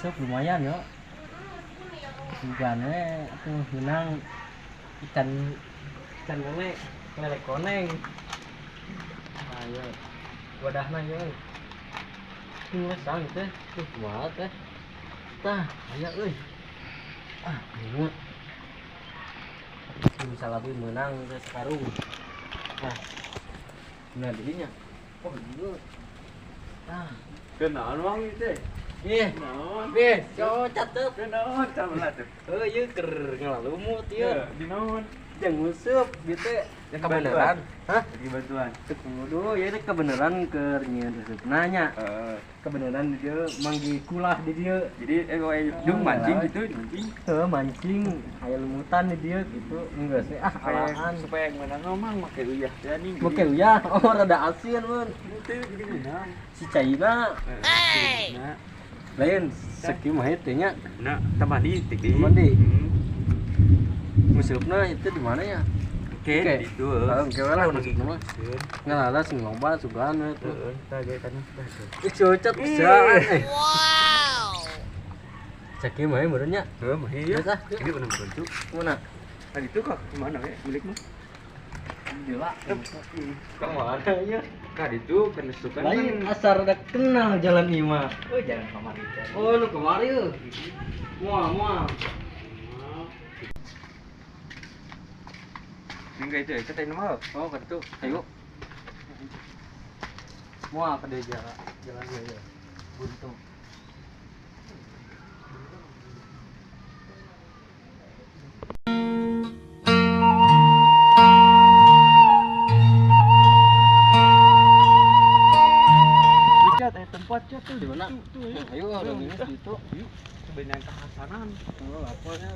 Nguseup lumayan yo. Sugane atuh menang ikan ikan lele, lele koneng. Ayo. Wadahna yo. Ngesang teh, tuh kumaha teh. Tah, aya euy. Ah, ngut. Bisa lagi menang teh sekarung. Nah. Nah, dirinya. Oh, iya. Tah, Kenaon wang teh? Ih, Naon? ih, cocat tuh. Kenaon sabelah teh? Heuh, ieu keur ngalalumut ieu. Di naon? Jeung nguseup ieu teh kebenaran. Hah? Lagi bantuan. Teu kudu, ieu teh kebenaran keur nyieun usupna nya. Heeh. Kebenaran di dieu manggih kulah di dieu. Jadi jeung mancing gitu, mancing. Heuh, mancing aya lumutan di dieu gitu. Enggeus we ah alaan. Supaya yang menang mah make uyah teh nih. Make uyah, oh rada asin mun. Teu jadi menang. Si caina. Hey. Lain sakieu mah teh nya. Nah, tambah di teh. Tambah di. Ngusupna itu di mana ya? Oke, di itu. Oke lah ngusupna mah. Ngalala sing loba sugan we tuh. Heeh, tah ge tanah. Ih, cocok pisan. Wow. Sakieu mah meureun nya. Heuh, mah ieu. Geus ah. Ini bener bantu. Mana? Tadi itu kak kemana we milik mah? Gila. Kemana ya? Kak itu kenesukan lain asar udah kenal jalan imah. Oh, jalan kamari. Oh, lu kemari euy. Moal, moal. Enggak itu, itu teh mah. Oh, ka ditu. Ayo. Moal ka dieu jalan. Jalan ieu ya. Buntu. Tempat tuh di mana? Tuh, ya. Ayo orang ini situ. Yuk, sebenarnya kehasanan. Oh, lapornya.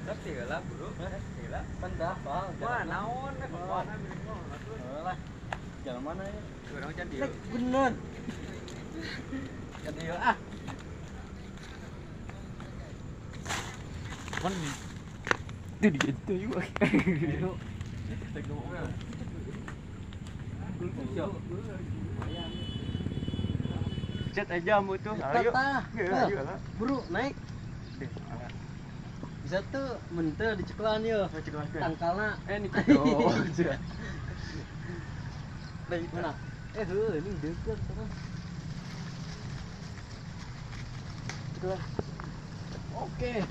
Tapi lah, Bro. Heula. Pendah, Bang. Wah, naon rek mana milik mah atuh. Lah. Jalan mana ya? Urang can dieu. Bener. Can dieu ah. Kan itu di itu juga. Cat aja mu tuh. Ayo. Ayo lah. Bro, naik. Bisa tuh mentel diceklan yo. Tangkalna. Eh ini tuh. Mana? Eh, heuh, ini deukeut sana. Ceklan. Oke.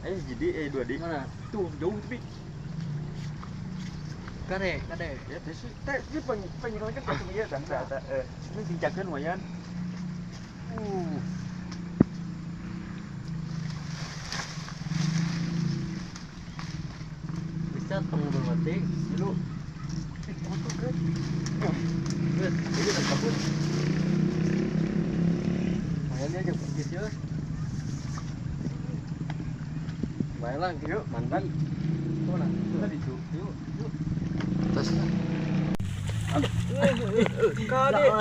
Eh jadi 2D. Mana? Tuh jauh tapi. Kade, kade. Ya teh teh ieu pengiralkeun ka ieu tah tah. Ini singcakeun lumayan. Bisa tong bermati dulu. Motor geus. Geus, ieu udah kabur. Lumayan dia jeung pergi ya. Baiklah, yuk mandi. Mana? Tadi itu. Yuk, yuk. Terus. Kade.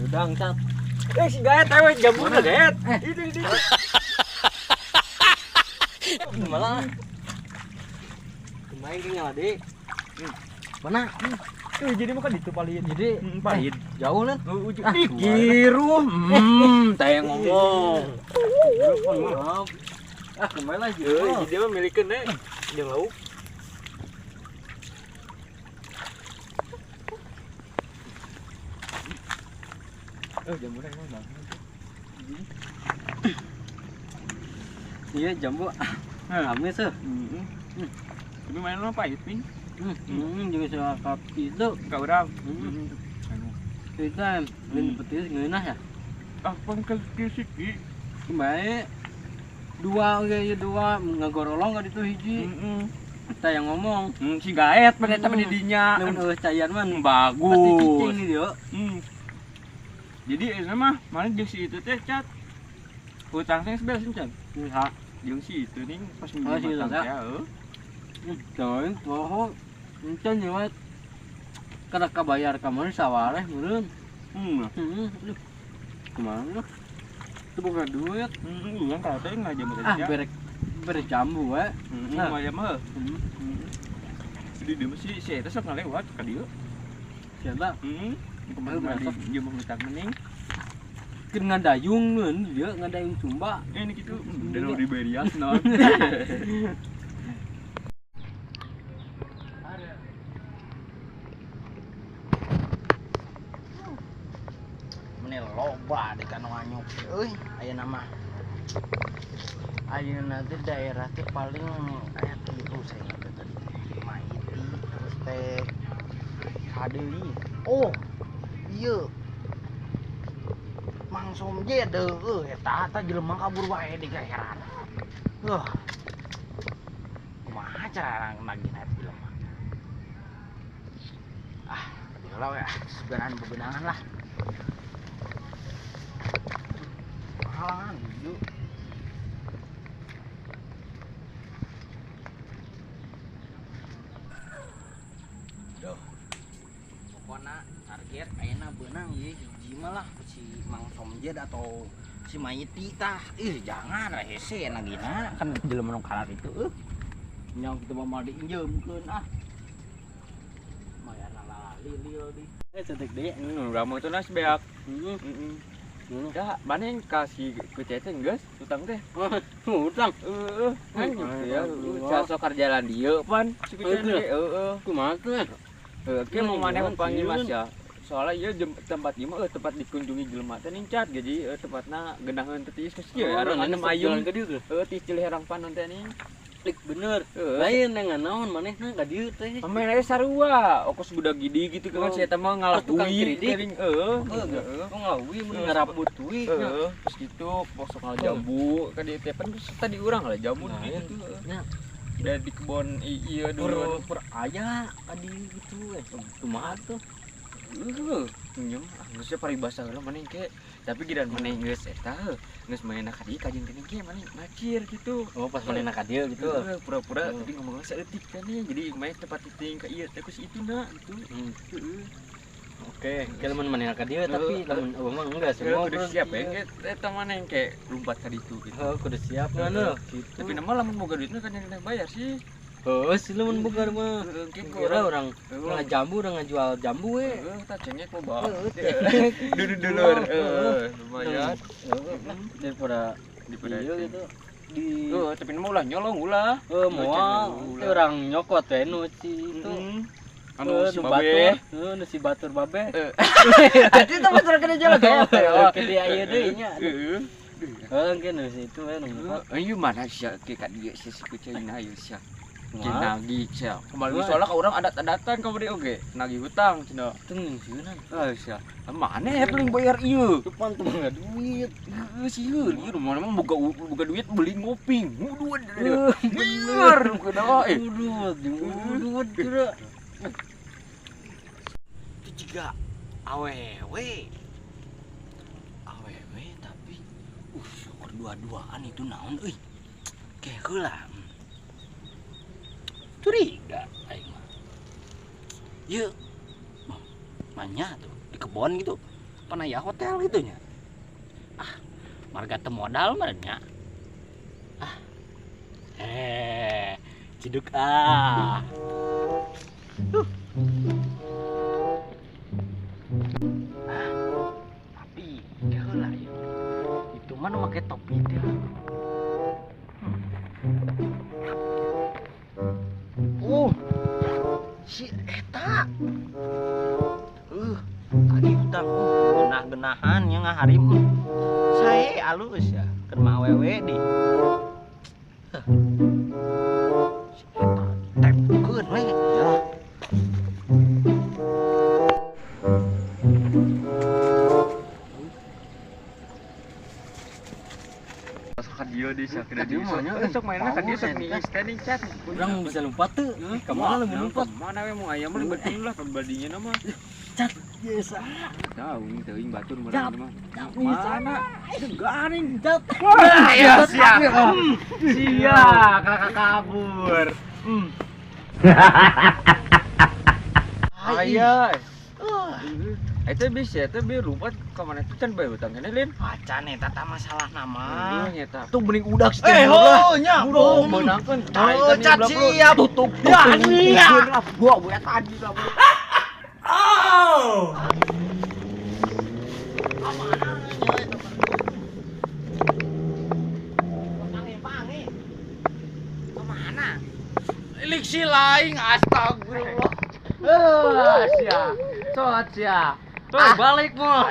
Udang cat. Eh si gaet awe jambuna gaet. Itu itu. Malah. Kemarin ke nyala deh. Mana? Tuh jadi makan itu palin. Jadi palin. Jauh kan? Ujung dikiru. Teh ngomong. Maaf. Ah, kemarin lagi. Jadi mah milikeun eh jeung lauk. Jambu emang bagus. Iya, jambu. Amis tuh. Tapi main lo pahit nih. Juga soal kopi itu. Kak urang. Itu lain petis ngeunah ya. Ah, pangkal siki. Baik. Dua ge dua ngagorolong ka ditu hiji. Kita yang ngomong. Si gaet pan eta mah di dinya. Lamun eueuh cayan mah bagus. Pasti cicing nih dieu. Jadi eta mah mana jeung si itu teh cat. Hutang teh sebelas can. Ha. Jeung si itu nih pas Oh, si itu matang teh heuh. Coy, poho. Encan ieu kada kabayar ka mana sawareh meureun. Aduh. Kumaha lu? Itu bukan duit. Urang kalau teh ngajak Ah, berek Bere jambu we. Heeh, mah mah. Jadi dia mesti si eta sok ngalewat ka dieu. Siapa? Heeh. Kemarin dia mau ngutang mending. Keur ngadayung neun dia ngadayung Sumba. Ini gitu danau di Berias non. Meni loba di kanu anyuk euy ayeuna mah. Ayeuna teh daerah teh paling aya tilu saya ingat teh tadi teh. Maiti terus teh Sadeui. Oh, iya. Mang Somje deueuh eta tah jelema kabur wae di heran. Heuh. Kumaha cara nagihna eta jelema? Ah, heula we ah, sebenarnya bebenangan lah. Halangan yuk. Duh. Pokona target ayeuna beunang ieu hiji mah lah si Mang Somjed atau si Maiti tah. Ih, jangan rehese nagihna kan jelema nu kalar itu euy. Nya kitu mah moal diinjeumkeun ah. Mayarna lalilil di. Cetek deui. Urang mah teu nas beak. Heeh. Heeh. Dah, mana yang kasih ke ceceng geus utang teh? Utang. Heeh, kan ya sok kerja jalan dieu pan. Si kucing teh heeh. Kumaha teh? Heuh, ke mau maneh panggil Mas ya. Soalnya ieu tempat ieu mah tempat dikunjungi jelema teh ningcat jadi tempatna geunaheun teh tiis geus ieu arang anem ayung ke dieu teh. Heuh, tiis Ciherang panon teh ning. Lik bener. Lain dengan naon manehna ka dieu teh. Pemain aya sarua, okos budak gidi gitu kan si eta mah ngalah Tukang duit kredit. Heeh. Heeh, ngalawi mun ngarabut duit. Heeh, terus gitu posok ngalah jambu ka dieu teh pan tadi urang ngalah jambu gitu. Nya. Da di kebon ieu dulu per aya ka dieu gitu we. Kumaha tuh? Heeh, nyem geus paribasa heula maneh ke. Tapi gidan maneh geus eta geus manehna ka dieu kajeng teh ge maneh macir gitu. Oh, pas manehna ka dieu gitu. Heeh, pura-pura tapi ngomongna saeutik kan nih. Jadi maneh tempat titing ka ieu teh ku si ituna gitu. Heeh. Oke, ke lamun manehna ka dieu tapi lamun eueuh mah enggak semua kudu siap ya eta maneh ke lumpat ka ditu gitu. Heeh, kudu siap ngan gitu. Tapi nama lamun boga duitna kan yang bayar sih. Heeh, sih lamun boga mah. Kira orang ngajambu, orang ngajual jambu we. Heeh, tah cengek loba. Dulur-dulur. Heeh, lumayan. Daripada ieu gitu. Di heeh, tapi mah ulah nyolong ulah. Heeh, moal teh urang nyokot we nu si itu. Anu si babe. Heeh, nu si batur babe. Atuh teh batur kana jalan gaya teh. Ke dia ieu deui nya. Heeh. Heeh, engke nu si itu we nu nyokot. Ayo mana sia ke ka dieu sia si kucing ayo sia. Nagih sia. Kembali soalnya ka urang adat-adatan ka beri oge. Nagih hutang cenah. Teu ngeusieunan. Ah sia. Mana ya paling bayar ieu? Depan tuh enggak duit. Heeh sieun. Ieu mana mah boga duit beli ngopi. Ngudud. Bener kudu eh. Ngudud, ngudud geura. Itu juga awewe. Awewe tapi syukur dua-duaan itu naon euy. Ke heula. Curiga aing mah. Ieu manya tuh di kebon gitu. Pan aya hotel gitu nya. Ah, marga teu modal mah nya. Ah. Ciduk ah. Ah, tapi heula ieu. Itu mah nu make topi teh. Oh, si eta. Tadi utang genah-genahan nya ngaharim. Sae alus ya, keur mah awewe di. Si eta ditempkeun we ya. Ka dieu di sia ka dieu sok mainna ka dieu sok niis teh ning cat. Urang bisa lompat teu. Ka mana lamun lompat? Mana we mau aya mah betul lah pribadinya mah. Cat biasa. Tahu teuing batur meureun mah. Mana? Garing cat. Ya siap. Sia kakak kabur. Aya. Eta bisa eta bieu lompat ka mana teh can bayar hutang keneh lin. Acan eta tah masalah nama. Heuh nya eta. Tuh mending udak si Eh, teh. ho nya. Bro, meunangkeun. Oh, cat siap. Tutup. Ya, iya. Gua buat tadi lah. Oh. Liksi laing astagfirullah. Sia. Sot sia. Tuh, balik mo.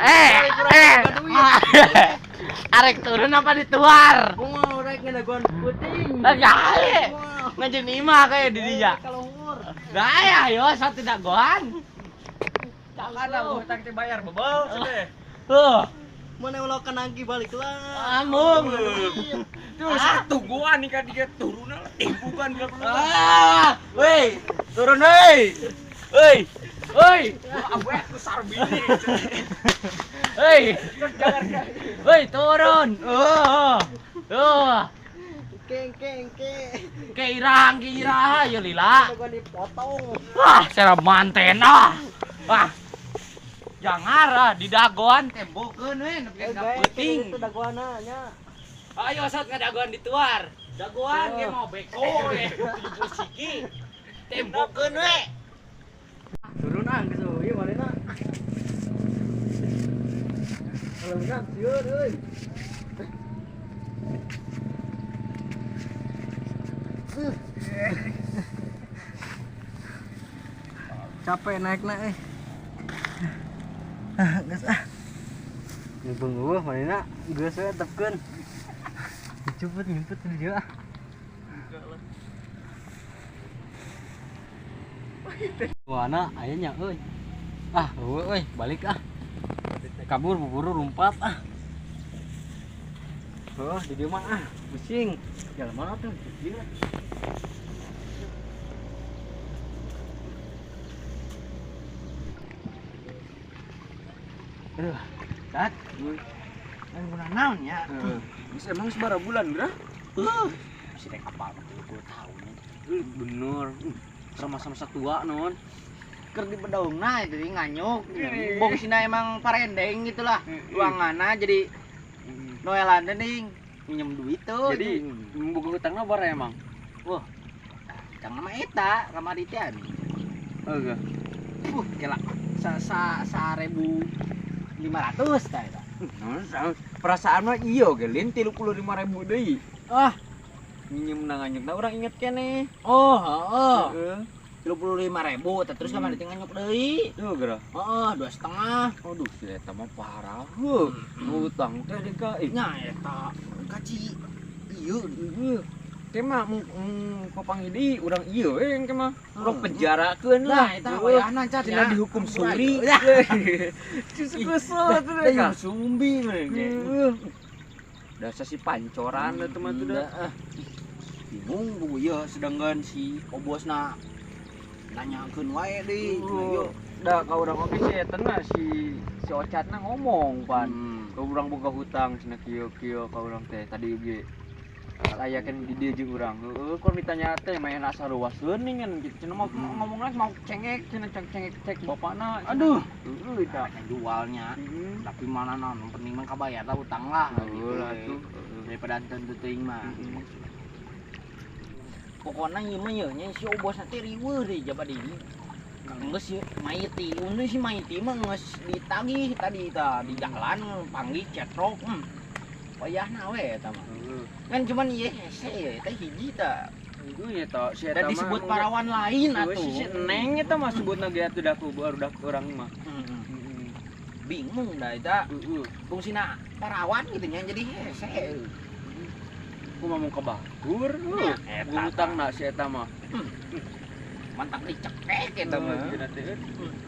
Arek turun apa dituar? Mau rek ngedagoan puting. Gae. Ngajen imah kayak di dia. Kalungur. Gaya yo sot tidak goan. Ada hutang teh bayar bebel teh. Heuh. Mana ulah kenangki balik lah. Amung. Tuh satu gua nih kan dia turun lah timbukan bilang Ah, woi, turun woi. Woi. Woi, abu aku sarbini. woi. Woi, turun. Oh. Oh. Keng keng keng. Keirang, keirang yo lila. Gua dipotong. Wah, cara manten ah. Wah. Jangan ah, di dagoan tembokeun we nepi ka peuting. Itu dagoana nya. Ayo sot ngadagoan dituar. Dagoan ge mau beko we 70 siki. Tembokeun we. Turun ah geus euy manehna. Kalau sieun euy. Capek naikna euy. Ah, geus ah. Nyebeung eueuh manehna geus we tepkeun. Cepet ngumpet di dieu ah. Wana aya nya euy. Ah, eueuh euy, balik ah. Kabur buburu lompat ah. Heuh, di dieu mah ah, pusing. Jalan mana tuh? Dieu. Aduh, cat. Lain bulan naon nya? Geus emang sabaraha bulan, Bra? Masih rek apal 30 tahun. Bener. Sama-sama tua non. Keur di bedaungna jadi nganyuk. Bongsina emang parendeng gitulah. Ruanganna jadi noelan dening minjem duit tuh. Jadi buka hutangna bara emang. Wah. Kang mah eta kamari teh anu. Heeh. Kela sa sa 1.500 tah eta. Perasaan mah iya ge lin 35.000 deui. Ah, minjem na nganyukna urang inget keneh. Oh, heeh. Heeh. 35.000 teh terus kamari teh nganyuk deui. Duh, geura. Heeh, 2,5. Aduh, si eta mah parah heuh. Hutang teh deui ka Nya eta kaci ieu heuh. Teh mah papanggih deui urang ieu we engke mah. Urang penjarakeun lah. Nah, eta wayahna cat cenah dihukum suri. Cucu kesel atuh Teh sumbi meureun. Dasar si pancoran atuh mah tuh dah. Bingung bu ieu sedangkan si obosna nanyakeun wae deui. Ieu da ka urang oge si eta na si Ocatna ngomong pan. Ka urang boga hutang cenah kieu-kieu ka urang teh tadi ge. Layakan di dia jeung urang. Heueuh, kur ditanya teh main asa luaseun ningen gitu. Cenah mau ngomongna mau cengek, cenah cengek cek bapakna. Aduh, heueuh eta jualnya. Tapi mana naon penting mah kabayar lah utang lah gitu lah tuh. Daripada henteu teuing mah. Pokona ieu mah yeuh nya si obosna teh riweuh deui jaba deui. Geus si Maiti, untung si Maiti mah geus ditagih tadi tah di jalan panggih cetrok. Wayahna we eta mah. Kan cuman ieu hese ye eta hiji tah. Heueuh nya ta si eta Da disebut parawan lain atuh. Si Neng eta mah sebutna ge atuh da ku barudak urang mah. Bingung dah eta. Heeh. Fungsina parawan gitu nya jadi hese. Ku mah ka batur heuh. Hutangna si eta mah. Mantap dicekek eta mah.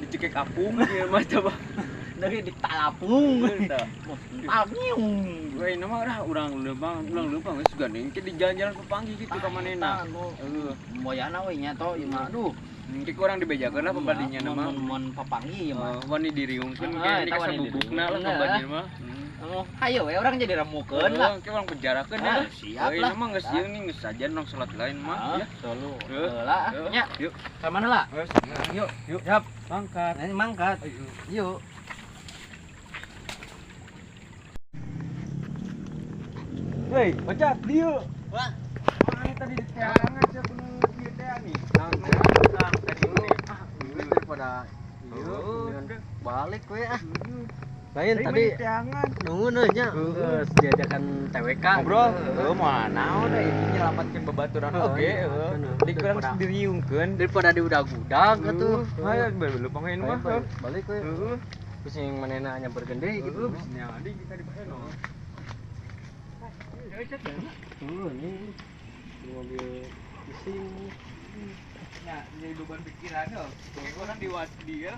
Dicekek apung ieu mah coba. Dari ditalapung. Palnyiung. Weh, nama lah urang leumpang geus gandeng ke di jalan-jalan papanggih gitu ka manehna. Heeh. Moyana we nya to ieu mah aduh. Engke kurang dibejakeun lah pabadinya mah. Mun papanggih ieu mah. Wani diriungkeun ke di kasabubukna lah pabadinya mah. Oh, hayo we urang jadi remukeun lah. Engke urang penjarakeun ya. Siap lah. Ieu mah geus ieu nih geus saja urang salat lain mah ya. Solu. Heula nya. Yuk. Ka mana lah? Yuk, yuk. Siap. Mangkat. Mangkat. Yuk. Hei, Ocat, dieu. Wah, Mana tadi di teangan sia kudu ieu teh nih. Naon Tadi ini. Ah, duit daripada ieu mendingan balik we ah. Lain tadi teangan. nuhun euy nya. Geus diajakan TWK. Ngobrol, heuh mah naon da ieu nyelamatkeun babaturan Heeh, oge iya, heuh. bener. Di kurang diriungkeun. Daripada diudag-udag atuh. Hayo belum pengen mah. Balik we. Heeh. Pusing manehna nyamperkeun deui gitu. Heeh, bisa adi kita di Baheno. Tuh, ini di mobil bising. Nah, jadi beban pikiran yo. Kayak orang di dia.